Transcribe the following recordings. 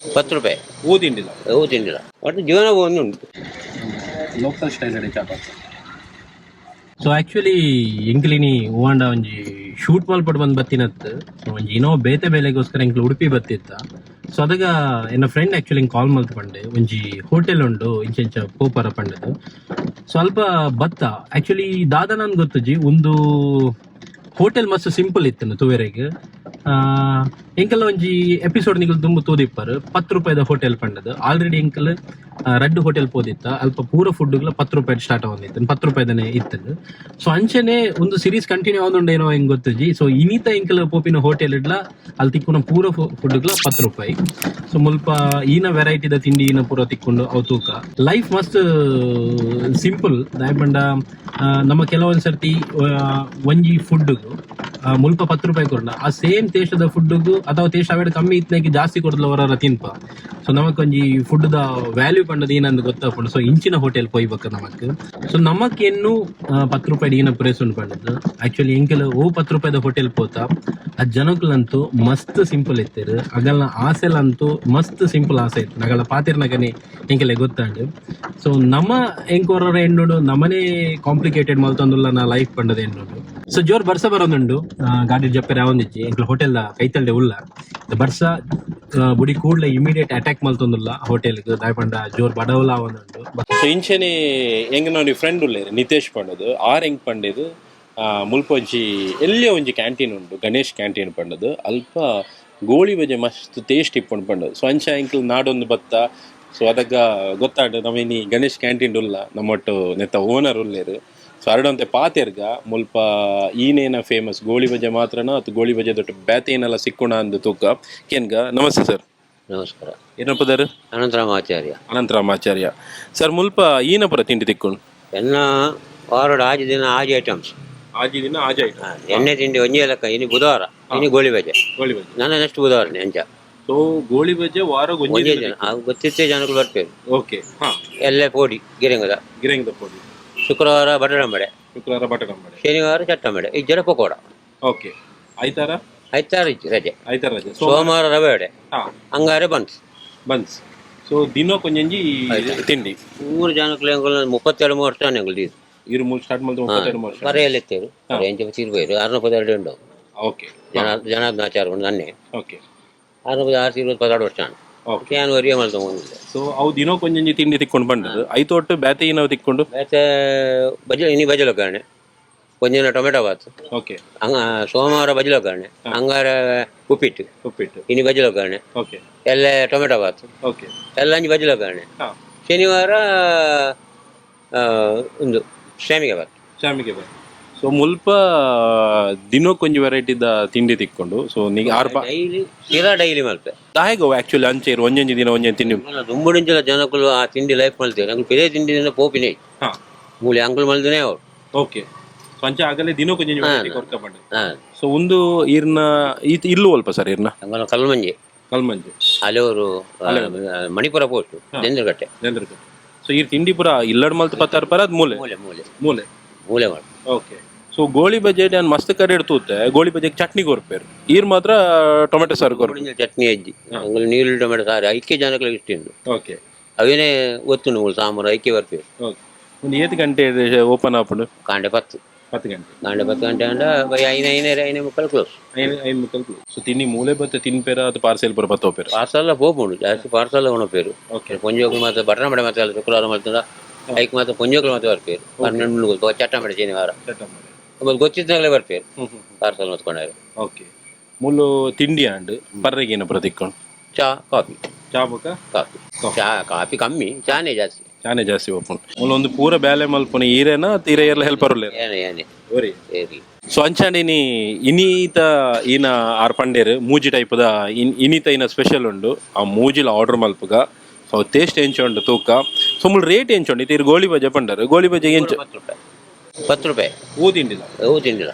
ಪತ್ತು ರೂಪಾಯಿ. ಹೂ ತಿಂಡಿಲ್ಲ? ಹೂ ತಿಂಡಿಲ್ಲ, ಒಟ್ಟು ಜೀವನ ಒಂದುಂಟು. ಲೋಕಲ್ ಸ್ಟೈಲ್ ಅಡೆ ಚಾಟ್. ಸೊ ಆಕ್ಚುಲಿ ಎಂಕ್ಲಿನಿ ಹೂವಾಂಡ ಒಂಜಿ ಶೂಟ್ ಮಲ್ಪಡ್ ಬಂದ್ ಬತ್ತಿನತ್. ಸೊ ಒಂಜಿ ಏನೋ ಬೇತೆ ಬೇಲೆಗೋಸ್ಕರ ಎಂಕ್ಲು ಉಡುಪಿ ಬತ್ತಿತ್ತ. ಸೊ ಅದಗ ಎನ್ನ ಫ್ರೆಂಡ್ ಆಕ್ಚುಲಿ ಕಾಲ್ ಮಲ್ತ್ ಪಂಡೆ, ಒಂಜಿ ಹೋಟೆಲ್ ಉಂಡು, ಇಂಚ ಇಂಚ ಪೋಪರ ಪಂಡದು. ಸ್ವಲ್ಪ ಬತ್ತ. ಆಕ್ಚುಲಿ ದಾದ ನನ್ ಗೊತ್ತುಜಿ, ಒಂದು ಹೋಟೆಲ್ ಮಸ್ತ್ ಸಿಂಪಲ್ ಇತ್ತು ತುವೆರೆಗ್. ಎಂಕಲ್ಲ ಒಂಜಿ ಎಪಿಸೋಡ್ ನಿಗಲ್ ತುಂಬು ತೂದಿಪ್ಪರು, 10 ರೂಪಾಯಿದ ಹೋಟೆಲ್ ಪಂಡದು. ಆಲ್ರೆಡಿ ಎಂಕಲ್ ರಡ್ಡು ಹೋಟೆಲ್ ಪೋದಿತ್ತ. ಅಲ್ಪ ಪೂರ ಫುಡ್ಗಳ 10 ರೂಪಾಯಿ ಸ್ಟಾರ್ಟ್ ಆವೊಂದಿತ್ತು, 10 ರೂಪಾಯಿದನೆ ಇತ್ತು. ಸೊ ಅಂಚನೆ ಒಂದು ಸೀರೀಸ್ ಕಂಟಿನ್ಯೂ ಆವೊಂದುಂಡು ಏನೋ ಹೆಂಗ್ ಗೊತ್ತುಜಿ. ಸೊ ಇನಿತ ಎಂಕಲ್ ಪೋಪಿನ ಹೋಟೆಲ್ ಇಡ್ಲ ಅಲ್ಲಿ ತಿಕ್ಕುನ ಪೂರ ಫುಡ್ಗಳ 10 ರೂಪಾಯಿ. ಸೊ ಮುಲ್ಪ ಈನ ವೆರೈಟಿದ ತಿಂಡಿ ಈನ ಪೂರ ತಿಕ್ಕೊಂಡು ಅವು ತೂಕ. ಲೈಫ್ ಮಸ್ತ್ ಸಿಂಪಲ್. ದಾಯಪಂಡ ನಮ್ಮ ಕೆಲವೊಂದ್ ಸರ್ತಿ ಒಂಜಿ ಫುಡ್ ಮುಲ್ಪ 10 ರೂಪಾಯಿ ಕೊಡ್ಲ, ಆ ಸೇಮ್ ಟೇಸ್ಟ್ ಫುಡ್ಗೂ ಅಥವಾ ಟೇಸ್ಟ್ ಅವೆಡ್ ಕಮ್ಮಿ ಇತ್ನಾಕಿ ಜಾಸ್ತಿ ಕೊಡ್ಲ ಹೊರ ತಿನ್ಪ. ಸೊ ನಮಕ್ ಒಂಜಿ food the value ಪಂಡದ ಏನಂದ್ ಗೊತ್ತಾಪುಂಡು. ಸೊ ಇಂಚಿನ ಹೋಟೆಲ್ ಪೋಯ್ಬೇಕ ನಮಕ್. ಸೊ ನಮಕ್ ಎನ್ನು 10 ರೂಪಾಯಿ ಈನ ಪ್ರೇಸ್ ಉಂಡು ಪಂಡದ್ದು. ಆಕ್ಚುಲಿ ಎಂಕೆಲ ಓ 10 ರೂಪಾಯಿದ ಹೋಟೆಲ್ ಪೋತ, ಆ ಜನಕ್ಕಲಂತೂ ಮಸ್ತ್ ಸಿಂಪಲ್ ಇತ್ತೇರು. ಅಗಲ್ನ ಆಸೆಲಂತೂ ಮಸ್ತ್ ಸಿಂಪಲ್ ಆಸೆ ಇತ್ತು. ನಗಲ ಪಾತಿರ್ನಗನೆ ಎಂಕೆಲೆ ಗೊತ್ತಾಂಡು. ಸೊ ನಮ್ಮ ಎಂಕೋರ ಎಣ್ಣುಡು ನಮನೆ ಕಾಂಪ್ಲಿಕೇಟೆಡ್ ಮಲ್ತೊಂದುಲ್ಲ ನಾ ಲೈಫ್ ಪಂಡದ ಎಣ್ಣುಡು. ಸೊ ಜೋರ್ ಬರ್ಸ ಬರೋದುಂಡು. ಗಾಡಿ ಜಪ್ಪೆರೆ ಆವೊಂದಿಜ್ಜಿ. ಎಂಕ್ಲ ಹೋಟೆಲ್ ಕೈತಲ್ಡೆ ಉಲ್ಲ. ಬರ್ಸ ಬುಡಿ ಕೂಡ್ಲೆ ಇಮಿಡಿಯೇಟ್ ಅಟ್ಯಾಕ್ ಮಲ್ತೊಂದುಲ್ಲ ಹೋಟೆಲ್. ದಾಯಪಂಡ ಜೋರ್ ಬಡವಲ ಆವೊಂದುಂಡು. ಸೊ ಇಂಚೆನೆ ಎಂಗ್ ನೋಡಿ ಫ್ರೆಂಡ್ ಉಲ್ಲೇರು ನಿತೇಶ್ ಪಂಡದು. ಆರ್ ಎಂಗ್ ಪಂಡೇದು, ಮುಲ್ಪ ಒಂಜಿ ಎಲ್ಲೇ ಒಂಜಿ ಕ್ಯಾಂಟೀನ್ ಉಂಡು, ಗಣೇಶ್ ಕ್ಯಾಂಟೀನ್ ಪಂಡದು. ಅಲ್ಪ ಗೋಳಿ ಬಜೆ ಮಸ್ತ್ ಟೇಸ್ಟ್ ಇಪ್ಪುಂಡು ಪಂಡದು. ಸೊ ಅಂಚ ಎಂಕ್ಲು ನಾಡೊಂದು ಬತ್ತ. ಸೊ ಅದಕ್ಕ ಗೊತ್ತಾಂಡು ನಮ್ಮ ಇನಿ ಗಣೇಶ್ ಕ್ಯಾಂಟೀನ್ ಉಲ್ಲ, ನಮ್ಮೊಟ್ಟು ನೆತ್ತ ಓನರ್ ಉಲ್ಲೇರು. ಸೊ ಅರಡಂತೆ ಪಾತೆರ್ಗ, ಮುಲ್ಪ ಈನೇನ ಫೇಮಸ್ ಗೋಳಿ ಬಜೆ ಮಾತ್ರನ ಅಥವಾ ಗೋಳಿ ಬಜೆ ದೊಡ್ಡ ಬ್ಯಾತೆ ಏನೆಲ್ಲ ಸಿಕ್ಕೋಣ ಅಂದು ತೂಕ ಕೇನ್ಗ. ನಮಸ್ತೆ ಸರ್. ನಮಸ್ಕಾರ. ಏನಪ್ಪದಾರು? ಅನಂತರಾಮ ಆಚಾರ್ಯ. ಅನಂತರಾಮಾಚಾರ್ಯ ಸರ್, ಮುಲ್ಪ ಈನಪುರ ತಿಂಡಿ ತಿಕ್ಕೊಂಡು? ಎನ್ನ ವಾರಡ್ ಆಜಿ ದಿನ ಆಜಿ ಐಟಮ್ಸ್. ಆಜಿ ದಿನ ಆಜಿ ಐಟಮ್. ಎಣ್ಣೆ ತಿಂಡಿ ಒಂಜೇ ಲೆಕ್ಕ. ಇನಿ ಬುಧವಾರ, ಇನಿ ಗೋಳಿ ಬಜೆ. ಗೋಳಿ ಬಜೆ. ನಾನು ನೆಕ್ಸ್ಟ್ ಬುಧವಾರ ಅಂಚ. ಸೊ ಗೋಳಿ ಬಜೆ ವಾರ ಒಂಜೇ ಒಂಜೇ ದಿನ. ಗೊತ್ತಿತ್ತೇ ಜನಗಳು ಬರ್ಪೇರು. ಓಕೆ, ಹಾ. ಎಲ್ಲೇ ಪೋಡಿ ಗಿರಂಗದ. ಗಿರಂಗದ ಪೋಡಿ. ಶುಕ್ರವಾರ ಬಟಡಂಬಡೆ. ಶುಕ್ರವಾರ ಬಟಕಂಬಡೆ. ಶನಿವಾರ ಚಟ್ಟಂಬಡೆ, ಇಜ್ಜರ ಪಕೋಡ. ಓಕೆ, ಐತಾರ? ಐತಾರ ಇಜ್ಜಿ, ರಜೆ. ಐತಾರ ರಜೆ. ಸೊ ಸೋಮವಾರ ರವೆ ವಡೆ. ಅಂಗಾರೆ buns. Buns. So ದಿನಕ್ಕೊಂಜಿ ತಿಂಡಿ. ಮೂರು ಜನಕ್ಕೆ 32 ವರ್ಷ ಎಂಕುಲು ದೀದು. ಇರು ಮೂರು ಸ್ಟಾರ್ಟ್ ಮಾಡಿದ್ರೆ 32 ವರ್ಷ. ಮರೆಯಲ್ಲಿ ಎತ್ತೇರು ಎಂಚ ತೀರ್ಪೋರು 632 ಉಂಟು. ಜನ ಜನಾರ್ದನಾಚಾರ ಉಂಡು ನನ್ನೆ. 606 20 16 ವರ್ಷ. ಯಾನ್ ಒರಿಯ ಮಲ್ತ ಒಂದಿಲ್ಲ. ಸೊ ಅವು ದಿನಕ್ಕೊಂಜಿ ತಿಂಡಿ ತಿಕ್ಕೊಂಡು ಬಂದದ್ದು ಐತೊಟ್ಟು ಬ್ಯಾತೆ ಏನೋ ತಿಕ್ಕೊಂಡು? ಬೇತೆ ಬಜೆ, ಇನಿ ಬಜಲ ಒಗ್ಗರಣೆ, ಒಂದಿನ ಟೊಮೆಟೊ ಬಾತ್. ಅಂಗ ಸೋಮವಾರ ಬಜಲ ಒಗ್ಗರಣೆ, ಅಂಗಾರ ಉಪ್ಪಿಟ್ಟು. ಉಪ್ಪಿಟ್ಟು. ಇನಿ ಬಜಲ ಒಗ್ಗರಣೆ. ಎಲ್ಲ ಟೊಮೆಟೊ ಬಾತ್. ಎಲ್ಲ ಅಂಜಿ ಬಜಲ ಒಗ್ಗರಣೆ. ಶನಿವಾರ ಒಂದು ಶಾಮಿಗೆ ಬಾತ್. ಶಾಮಿಗೆ ಬಾತ್. ಸೊ ಮುಲ್ಪ ದಿನಕ್ಕೊಂಜಿ ವೆರೈಟಿದ ತಿಂಡಿ ತಿಕ್ಕೊಂಡು. ಸೊ ನೀ ಆರು ಡೈಲಿ ಶಿರಾ ಡೈಲಿ ಮಲ್ಪೆ. ದಾಯಗ ಆಕ್ಚುಲಿ ಅಂಚೆ ಇರು ಒಂಜೊಂಜಿ ದಿನ ಒಂಜೊಂಜಿ ತಿಂಡಿ. ದುಂಬುಡಿಂಚಲ ಜನಕ್ಕಲು ಆ ತಿಂಡಿ ಲೈಫ್ ಮಲ್ತೇವೆ. ನಂಗೆ ಪಿರೇ ತಿಂಡಿ ಪೋಪಿನೇ. ಮೂಲೆ ಅಂಕಲ್ ಮಲ್ದನೇ ಅವರು. ಓಕೆ, ಸೊ ಅಂಚೆ ಆಗಲೇ ದಿನಕ್ಕೊಂಜಿ ವೆರೈಟಿ ಕೊರ್ಕ ಬಂಡ. ಸೊ ಒಂದು ಈರ್ನ ಈತ ಇಲ್ಲು ಅಲ್ಪ ಸರ್ ಈರ್ನ? ಅಂಗನ ಕಲ್ಮಂಜಿ. ಕಲ್ಮಂಜಿ. ಅಲೆಯವರು ಮಣಿಪುರ ಪೋಸ್ಟ್, ಜಂದ್ರಕಟ್ಟೆ. ಜಂದ್ರಕಟ್ಟೆ. ಸೊ ಈ ತಿಂಡಿ ಪುರ ಇಲ್ಲಡ್ ಮಲ್ತ್ ಪತ್ತಾರ ಪರ ಅದ್ ಮೂಲೆ? ಮೂಲೆ, ಮೂಲೆ. ಮೂಲೆ. ಮೂಲೆ ಮಾಡು. ಓಕೆ, ಸೊ ಗೋಳಿ ಬಜೆ ನಾನು ಮಸ್ತ್ ಕಡೆ ತೂತೆ, ಗೋಳಿ ಬಜೆಗೆ ಚಟ್ನಿ ಕೊರ್ಪೇರು. ಈರ್ ಮಾತ್ರ ಟೊಮೆಟೊ ಸಾರು ಕೊರ್ಪೇರು. ದುಂಬುಡಿಂಚಲ ಚಟ್ನಿ ಅಜ್ಜಿ ಅಂಗಲ್ ನೀರು ಟೊಮೆಟೊ ಸಾರು ಐಕೆ ಜನಕ್ಕೆ ಇಷ್ಟ ಉಂಟು. ಅವೇನೇ ಗೊತ್ತುಂಡು, ಮೂಲು ಸಾಂಬಾರು ಐಕೆ ಬರ್ಪೇರು. ಓಕೆ, ಒಂದು ಏತ್ ಗಂಟೆ ಓಪನ್ ಆಪುಂಡು? ಕಾಂಡೆ 10. 10 ಗಂಟೆ. ಕಾಂಡೆ 10 ಗಂಟೆ ಅಂಡ ಬೈ ಐನ ಐನರ ಐನ ಮುಕ್ಕಲು ಕ್ಲೋಸ್. ಐದು ಐದು ಮುಕ್ಕಲ್. ಸೊ ತಿನ್ನಿ ಮೂಲೆ ಬತ್ತೆ ತಿನ್ಪೇರ ಅದು ಪಾರ್ಸೆಲ್ ಪುರ ಬತ್ತೋಪೇರ? ಪಾರ್ಸಲ್ ಪೋಪುಂಡು, ಜಾಸ್ತಿ ಪಾರ್ಸಲ್ ಉಣಪೇರು. ಪೊಂಜೋಕ್ಲು ಮಾತ್ರ ಬಟನಮಡೆ ಮಾತ್ರ ಅಲ್ಲ. ಶುಕ್ರವಾರ ಮಾತ್ರ ಐಕ್ ಮಾತ್ರ ಪೊಂಜೋಕ್ಲು ಮಾತ್ರ ಬರ್ಪೇರು. 12 ಚಟ್ಟಂಬಡೆ ಶನಿವಾರ ಗೊತ್ತಿದ್ದಾಗಲೇ ಬರ್ಪೇರು ಪಾರ್ಸಲ್ ಮತ್ಕೊಂಡಾಗ. ಓಕೆ, ಮೂಲು ತಿಂಡಿ ಅಂಡ್ ಪರ್ರೆಗೆ ಏನು ಪ್ರತಿಕ್ಕೊಂಡು? ಚಾ ಕಾಫಿ. ಚಾ ಬೊಕ? ಕಾಫಿ. ಚಾ ಕಾಫಿ ಕಮ್ಮಿ, ಚಾನೇ ಜಾಸ್ತಿ. ಚಾನೆ ಜಾಸ್ತಿ ಓಪನ್. ಮೂಲು ಒಂದು ಪೂರ ಬ್ಯಾಲೆ ಮಲ್ಪುನ ಈರೇನ ತೀರ ಏರ್ಲ ಹೆಲ್ಪರ್ ಉಲ್ಲೇರ? ಏನೇ ಏನೇ. ಓರಿ. ಏರಿ. ಸೊ ಅಂಚಾಂಡಿನಿ ಇನೀತ ಈನ ಆರ್ ಪಂಡೇರ್ ಮೂಜಿ ಟೈಪದ ಇನಿತ ಇನ ಸ್ಪೆಷಲ್ ಉಂಡು. ಆ ಮೂಜಿಲ ಆರ್ಡರ್ ಮಲ್ಪುಗ. ಸೊ ಟೇಸ್ಟ್ ಎಂಚ ಉಂಡು ತೂಕ. ಸೊ ಮುಲ್ ರೇಟ್ ಎಂಚ ಉಂಡು? ಇತ್ತೆ ಗೋಳಿ ಬಜೆ ಪಂಡರ್, ಗೋಳಿ ಬಜೆ ಎಂಚ? 10 ರೂಪಾಯಿ, 10 ರೂಪಾಯಿ. ಹೂ ತಿಂಡಿಲ್ಲ? ಹೂ ತಿಂಡಿಲ್ಲ.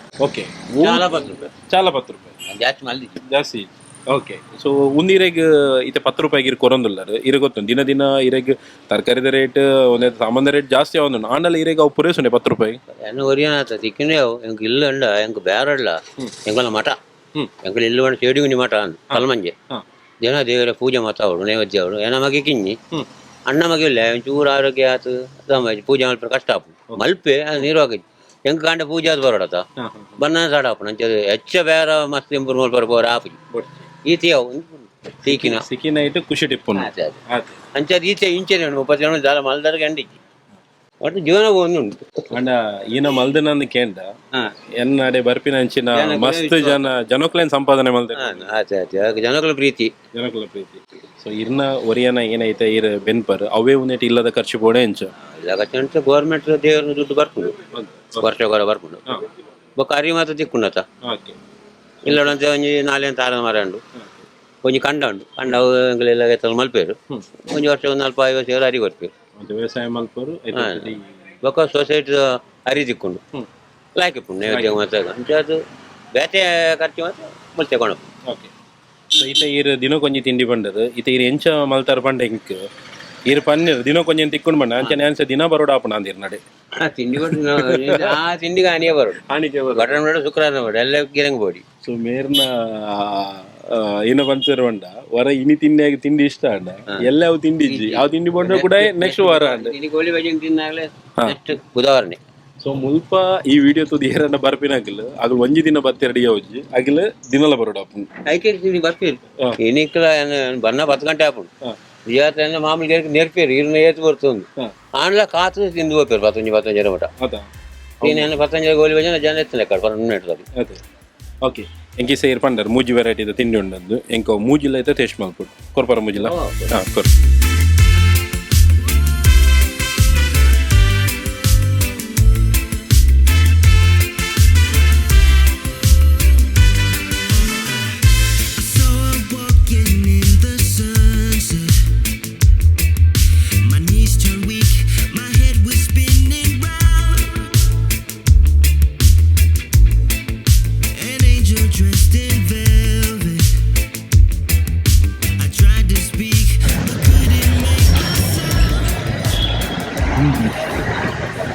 ಚಾಲ 10 ರೂಪಾಯಿ. ಚಾಲ 10 ರೂಪಾಯಿ. ಜಾಸ್ತಿ ಮಲ್ದಿ. ಜಾಸ್ತಿ. ಓಕೆ, ಸೊ ಒಂದಿರೆಗ್ ಇತ್ತೆ 10 ರೂಪಾಯಿಗೆ ಇರು ಕೊರೊಂದುಲ್ಲರ್. ಇರೆ ಗೊತ್ತು, ದಿನ ದಿನ ಇರೆಗ್ ತರಕಾರಿದ ರೇಟ್, ಒಂದೇ ಸಾಮಾನ್ಯ ರೇಟ್ ಜಾಸ್ತಿ ಆವೊಂದುಂಡು. ಆಂಡಲ ಇರೆಗ್ ಅವು ಪುರೇಸುಂಡೆ 10 ರೂಪಾಯಿ. ಎನ್ನ ಒರಿಯನಾತ ತಿಕ್ಕಿನೇ ಅವು. ಎಂಕ್ ಇಲ್ಲ ಅಂಡ ಎಂಕ್ ಬೇರಡ್ಲ ಎಂಕಲ ಮಠ. ಎಂಕಲ್ ಇಲ್ಲ ಬಂಡ ಚೇಡಿಗುಂಡಿ ಮಠ ಅಂದ್ ಕಲ್ಮಂಜೆ. ಜನ ದೇವರ ಪೂಜೆ ಮಾತಾವಡು ನೈವೇದ್ಯ ಅವಡು ಏನ ಮಗೆ ಕಿಂಜಿ ಅಣ್ಣ ಮಗೆ ಇಲ್ಲ ಒಂಚೂರು ಆರೋಗ್ಯ ಆತು ಪೂಜೆ ಮಲ್ಪರೆ ಕಷ್ಟ ಆಪು ಮಲ್ಪೆ ಅದು ನೀರು ಹಾಕಿ ಹೆಂಗ್ ಕಾಂಡ ಪೂಜೆ ಅದು ಬರೋಡತ ಬನ್ನ ಸಾಡ ಆಪುಂಡು ಅಂಚ ಹೆಚ್ಚ ಬೇರೆ ಮಸ್ತ್ ಇಂಪ್ರೂವ್ ಮಲ್ಪರೆ ಪೋರ ಆಪುಜಿ ಈತಿ ಅವು ಸೀಕಿನ ಸಿಕ್ಕಿನ ಐಟ್ ಖುಷಿ ಟಿಪ್ಪುನು ಆತೆ ಆತೆ. ಅಂಚ ಈಚೆ ಇಂಚೆನೆ ಉಂಡು 30 ಜನ ದಾಲ ಮಲ್ದಾರ ಗಂಡಿಜ್ಜಿ ಒಟ್ಟು ಜೀವನ ಒಂದುಂಟು ಅಂಡ ಈನ ಮಲ್ದನಂದು ಕೇಂಡ ಎನ್ನಡೆ ಬರ್ಪಿನ ಅಂಚಿನ ಮಸ್ತ್ ಜನ ಜನಕ್ಲೇನ್ ಸಂಪಾದನೆ ಮಲ್ದೆ. ಆತೆ ಆತೆ ಆಗ ಜನಗಳ ಪ್ರೀತಿ. ಜನಕುಲ ಪ್ರೀತಿ. ಸೊ ಇರ್ನ ಒರಿಯನ ಏನೈತೆ ಇರ್ ಬೆನ್ಪರ್ ಅವೇ ಉನ್ನೆಟ್ ಇಲ್ಲದ ಖರ್ಚು ಬೋಡೆ ಎಂಚ? ಇಲ್ಲ ಖರ್ಚು ಗೌರ್ಮೆಂಟ್ ದೇವರ ದುಡ್ಡು ಬರ್ಪುಂಡು, ವರ್ಷ ಬರ್ಪುಂಡು. ಬೊಕ್ಕ ಅರಿ ಮಾತ್ರ ತಿಕ್ಕುಂಡತ. ಇಲ್ಲ ಅಂತ ಒಂಜಿ ನಾಲೆ ಅಂತ ಆರ ಮರ ಉಂಡು, ಒಂಜಿ ಕಂಡ ಉಂಡು. ಕಂಡ ಅವು ಎಂಕಲೆಲ್ಲ ಎತ್ತಲು ಮಲ್ಪೇರು. ಒಂಜಿ ವರ್ಷ ಒಂದು 40 50 ಸೇರು ಅರಿ ಕೊರ್ಪೇರು. ವ್ಯವಸಾಯ ಮಲ್ಪರು. ಬೊಕ್ಕ ಸೊಸೈಟಿ ಅರಿ ತಿಕ್ಕೊಂಡು ಲಾಯ್ಕ್ ಇಪ್ಪುಂಡು ನೈವೇದ್ಯ ಮಾತ್ರ. ಅಂಚ ಅದು ಬೇತೆ ಖರ್ಚು ಮಾತ್ರ ಮುಲ್ತೆ ಕೊಣಪು. ಓಕೆ, ಸೊ ಇತ ಈರ್ ದಿನಕ್ಕೊಂಜಿ ತಿಂಡಿ ಬಂಡದು ಇತ ಈರ್ ಎಂಚ ಮಲ್ತಾರ ಪಂಡ ಎಂಕ್ ಈರ್ ಪನ್ನೀರ್ ದಿನಕ್ಕೊಂಜಿ ತಿಕ್ಕೊಂಡು ಬಂಡ ಅಂಚನೆ ಅನ್ಸ ದಿನ ಬರೋಡ ಆಪುಣ ಅಂದಿರ್ ನಡೆ. ಆ ತಿಂಡಿ ಕೊಟ್ಟು ಆ ತಿಂಡಿಗೆ ಆನಿಯೇ ಬರೋಡು. ಆಣಿಕೆ. ಬಟನ್ ಬೇಡ, ಶುಕ್ರವಾರ ಬೇಡ, ಎಲ್ಲ ಗಿರಂಗ್ ಬೋಡಿ. ಸೊ ಮೇರ್ನ ಏನ ಪಂಚರ್ ಬಂಡ ವರ ಇನಿ ತಿಂಡಿ ತಿಂಡಿ ಇಷ್ಟ ಅಂಡ ಎಲ್ಲ ಅವು ತಿಂಡಿ ಇಜ್ಜಿ ಅವು ತಿಂಡಿ ಬಂಡ ಕೂಡ ನೆಕ್ಸ್ಟ್ ವಾರ ಅಂಡ. ಇನಿ ಕೋಳಿ ಬಜೆ ತಿನ್ನಾಗಲೇ ನೆಕ್ಸ್ಟ್ ಬುಧವಾರನೇ. ಸೊ ಮುಲ್ಪ ಈ ವಿಡಿಯೋ ತುದು ಏರನ್ನ ಬರ್ಪಿನ ಅಗಿಲ್ ಅಗಲ್ ಒಂಜಿ ದಿನ ಬತ್ತಿ ರೆಡಿ ಅವಜ್ಜಿ ಅಗಿಲ್ ದಿನಲ ಬರೋಡ ಆಪುಂಡು. ಐಕೆ ತಿಂಡಿ ಬರ್ಪೇರು ಇನಿಕ್ಲ ಬನ್ನ 10 ಗಂಟೆ ಆಪುಂಡು. ಜಾತ್ರೆ ಮಾಮೂಲಿ నేర్పారు ಇರ್ನ ಏತು ಬರ್ತುಂದು ಆಂಡ್ಲ ಕಾತು ತಿಂದು ಹೋಗ್ಪಾರು ಪತ್ತೊಂಜಿ ಪತ್ತೊಂಜಿ ಮಟ. ಅದ. నేను ಪತ್ತೊಂಜಿ ಗೋಲಿ ಬಜೆ ಜನ ಎತ್ತಲೆ ಕಡೆ 12. ಅದೇ, ಓಕೆ, ಎಂಕಿ ಸೇರ್ ಪಂಡರ್ ಮೂಜಿ ವೆರೈಟಿ ತಿಂಡಿ ಉಂಡದ್ದು ಎಂಕ ಮೂಜಿಲ ಐತೆ ಟೇಸ್ಟ್ ಮಲ್ಪುಡು ಕೊರ್ಪರ ಮೂಜಿಲ. ಹಾ, ಕೊರ್. Saw her walking in the sunset. My knees turned weak, my head was spinning round. An angel dressed in velvet. I tried to speak, but couldn't make a sound.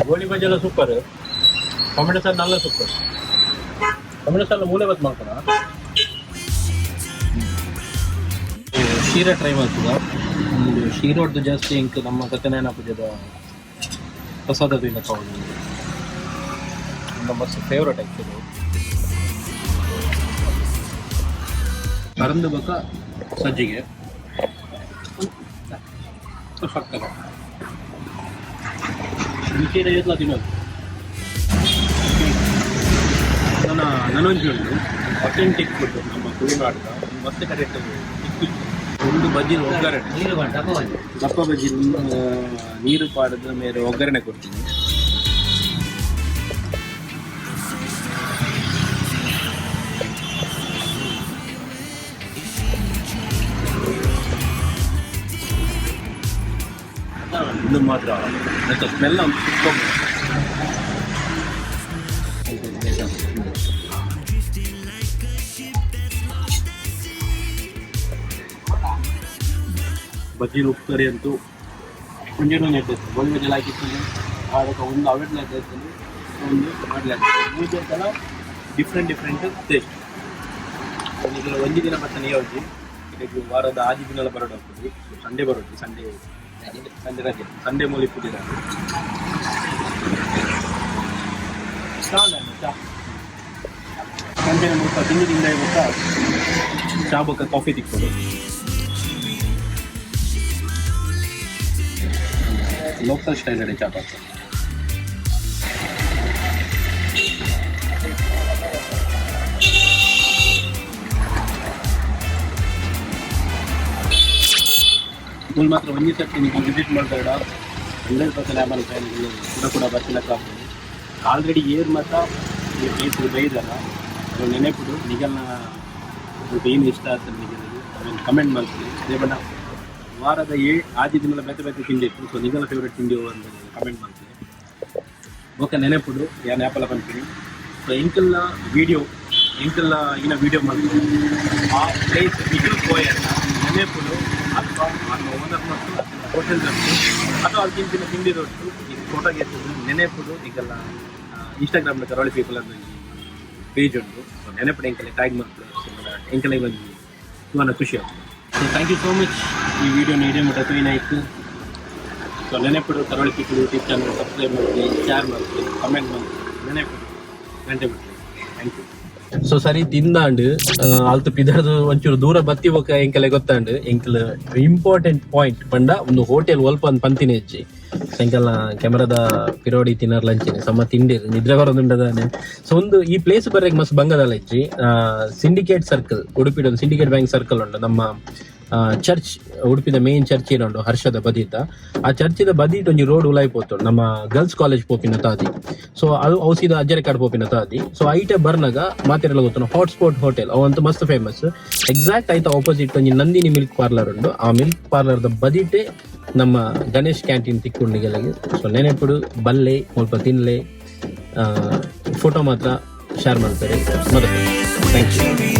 Goli baje ಎಲ್ಲ super, tomato ಸಾರು ನಲ್ಲ super. Tomato ಸಾರು ಮೂಲೆ ಬತ್ ಮಾಡ್ತಾರ. ಶೀರಾ try ಮಾಡ್ತದ. ಒಂದು ಶೀರೋಡ್ದು ಜಾಸ್ತಿ ink ನಮ್ಮ ಸತ್ಯನಾರಾಯಣ ಪೂಜೆದ ಪ್ರಸಾದದ ಇಲ್ಲ ತಗೊಂಡು ನಮ್ಮ ಮಸ್ತ್ ಫೇವ್ರೇಟ್ ಆ್ಯಕ್ಚುಲಿ. ಅರಂದು ಬಕ್ಕ ಸಜ್ಜಿಗೆ ಸಕ್ಕರೆ ಬಿಸಿದ ಎತ್ಲ ತಿನ್ನೋದು. ನನ್ನ ನನೊಂಜಿ ಉಂಟು ಅಥೆಂಟಿಕ್ ಫುಡ್ ನಮ್ಮ ತುಳುನಾಡಿನ ಮತ್ತೆ ಕರೆಕ್ಟ್ ಒಂದು ಬಜ್ಜಿ ಒಗ್ಗರಣೆ, ದಪ್ಪ ಬಜ್ಜಿ, ನೀರು ಪಾಡದ ಮೇಲೆ ಒಗ್ಗರಣೆ ಕೊಡ್ತೀನಿ. ಇದು ಮಾತ್ರ ಮತ್ತೆ ಸ್ಮೆಲ್ ಒಂದು ಸೂಪರ್. ಬಜ್ಜಿ ಉಪ್ಪುಕರಿ ಅಂತೂ ಒಂಜೇನು ನೆಟ್ಟಿತ್ತು. ಗೋಳಿ ಬಜ್ಜಿ ಹಾಕಿತ್ತು ಅದಕ್ಕೆ ಒಂದು ಅವೆಟ್ಲ ಇತ್ತು, ಒಂದು ಮಾಡಲಿ ಮೂಜೆ ಸಲ ಡಿಫ್ರೆಂಟ್ ಡಿಫ್ರೆಂಟ್ ಟೇಸ್ಟ್. ಈಗ ಒಂಜಿ ದಿನ ಮತ್ತೆ ನೀವು ಇದಕ್ಕೆ ವಾರದ ಆಜಿ ದಿನ ಬರೋಡು ಆಗ್ತದೆ. ಸಂಡೇ ಬರೋದು, ಸಂಡೇ ಸಂಡೇ ರಜೆ, ಸಂಡೇ ಮೂಲಿ ಪೂಜೆ. ಚಾ ಸಂಜೆ ಮುಖ ತಿಂಡಿ ತಿಂದ ಬೊಕ್ಕ ಚಾ ಬೊಕ್ಕ ಕಾಫಿ ತಿಕ್ಕೊಂಡು ಲೋಕಲ್ ಸ್ಟೈಲ್ ಅಡೆ ಚಾ ಪಾಕ. ಮುಲ್ ಮಾತ್ರ ಒಂಜಿ ಸರ್ತಿ ನೀವು ವಿಸಿಟ್ ಮಾಡ್ತಾ 100% ಆಮಲ್ ಫ್ಯಾನ್ ಕೂಡ ಕೂಡ ಬರ್ತಿಲ್ಲ. ಆಲ್ರೆಡಿ ಏರ್ ಮಾತ್ರ ಈ ಪ್ಲೇಸ್ ಬೈದಲ್ಲ ಅದು ನೆನೆಪುಡು. ನಿಗಲ್ನ ಏನು ಇಷ್ಟ ಆಗ್ತದೆ ನಿಗಲಿಗೆ ಆಮೇಲೆ ಕಮೆಂಟ್ ಮಾಡ್ತೀವಿ. ಅದೇ ಬಣ್ಣ ವಾರದ ಆಜಿ ದಿನ ಬೇತೆ ಬೇತೆ ತಿಂಡಿ ಇತ್ತು. ಸೊ ನಿಗಲ ಫೇವ್ರೆಟ್ ತಿಂಡಿ ಅಂತ ಕಮೆಂಟ್ ಮಾಡ್ತೀವಿ. ಓಕೆ, ನೆನೆಪುಡು ಯಾನ್ ಆ್ಯಪಲ್ಲ ಪನ್ಪಿನಿ. ಸೊ ಎಂಕಲ್ನ ವೀಡಿಯೋ ಎಂಕಲ್ನ ಇನ್ನ ವೀಡಿಯೋ ಮಾಡ್ತೀವಿ ಆ ಪ್ಲೇಸ್ ನಿಗಲ್ ಪೋಯಲ್ಲ ನೆನೆಪುಡು ಅಥವಾ ಆ ಓನರ್ ಮತ್ತು ಹೋಟೆಲ್ ದೊಟ್ಟು ಅಥವಾ ಅಲ್ಲಿ ತಿಂತಿನ ತಿಂಡಿ ದೊಟ್ಟು ಈಗ ಫೋಟೋ ಗೆತ್ತದು ನೆನೆಪುಡು. ಈಗೆಲ್ಲ ಇನ್ಸ್ಟಾಗ್ರಾಮ್ ಕರಾವಳಿ ಪೀಪಲ್ ಅಂತ ಪೇಜ್ ಉಂಟು. ಸೊ ನೆನಪು ಎಂಕಲೆ ಟ್ಯಾಗ್ ಮಾಡ್ತಾರೆ, ಎಂಕಲೆ ಒಂಜಿ ತುಂಬಾ ಖುಷಿ ಆಗ್ತದೆ. So thank you so much ಈ ವಿಡಿಯೋ ಇಡೇ ಮುಟ್ಟ ತೂಯಿನಾಯ್ತು. ಸೊ ನೆನಪಿಡು, ಕರಾವಳಿ ಪೀಪಲ್ ಯೂಟ್ಯೂಬ್ ಚಾನಲ್ ಸಬ್ಸ್ಕ್ರೈಬ್ ಮಾಡಿ, ಶೇರ್ ಮಾಡಿ, ಕಮೆಂಟ್ ಮಾಡಿ. ನೆನಪಿಡು, ಗಂಟೆ ಬಿಟ್ಟು. Thank you. So ಸರಿ ತಿಂದಾಂಡ್. ಅಲ್ತು ಪಿದರ್ದು ಒಂಚೂರು ದೂರ ಬತ್ತಿ ಬೊಕ್ಕ ಎಂಕಲೆ ಗೊತ್ತಾಂಡ್, ಎಂಕಲ್ ಇಂಪಾರ್ಟೆಂಟ್ ಪಾಯಿಂಟ್ ಪಂಡ ಒಂದು ಹೋಟೆಲ್ ಒಲ್ಪ ಅಂದ್ ಪಂತಿನ ಹೆಚ್ಚಿ. ಎಂಕಲ್ನ ಕ್ಯಾಮರಾದ ಪಿರೋಡಿ ತಿನ್ನರ್ ಲಂಚಿನ ಸಮ ತಿಂಡಿರ್, ನಿದ್ರೆ ಬರೋದುಂಡದಾನೆ. ಸೊ ಒಂದು ಈ ಪ್ಲೇಸ್ ಬರ್ರೆಗ್ ಮಸ್ತ್ ಬಂಗದಲ್ಲ ಇಜ್ಜಿ. ಸಿಂಡಿಕೇಟ್ ಸರ್ಕಲ್, ಉಡುಪಿಡ್ ಒಂದು ಸಿಂಡಿಕೇಟ್ ಬ್ಯಾಂಕ್ ಸರ್ಕಲ್ ಉಂಟು. ನಮ್ಮ ಚರ್ಚ್, ಉಡುಪಿದ ಮೇನ್ ಚರ್ಚ್ ಉಂಟು ಹರ್ಷದ ಬದಿತ. ಆ ಚರ್ಚಿದ ಬದಿಟ್ ಒಂಜಿ ರೋಡ್ ಉಲಾಯಿ ಪೋತು, ನಮ್ಮ ಗರ್ಲ್ಸ್ ಕಾಲೇಜ್ ಪೋಪಿನ ತಾದಿ. ಸೊ ಅದು ಔಸಿದ ಅಜ್ಜರಕಾಡ್ ಪೋಪಿನ ತಾದಿ. ಸೊ ಐಟೆ ಬರ್ನಗ ಮಾತೆರೆಲ್ಲ ಗೊತ್ತು, ಹಾಟ್ ಸ್ಪಾಟ್ ಹೋಟೆಲ್ ಅವಂತೂ ಮಸ್ತ್ ಫೇಮಸ್. ಎಕ್ಸಾಕ್ಟ್ ಆಯ್ತಾ ಆಪೋಸಿಟ್ ಒಂಜಿ ನಂದಿನಿ ಮಿಲ್ಕ್ ಪಾರ್ಲರ್ ಉಂಟು. ಆ ಮಿಲ್ಕ್ ಪಾರ್ಲರ್ ದ ಬದಿಟೆ ನಮ್ಮ ಗಣೇಶ್ ಕ್ಯಾಂಟೀನ್ ತಿಕ್ಕೊಂಡಿಗೆಲ್ಲಗೆ. ಸೊ ನೆನೆಪುಡು, ಬಲ್ಲೆ, ಮುಲ್ಪ ತಿನ್ಲೆ, ಫೋಟೋ ಮಾತ್ರ ಶೇರ್ ಮಾಡ್ತಾರೆ. ಮೊದಲು thank you.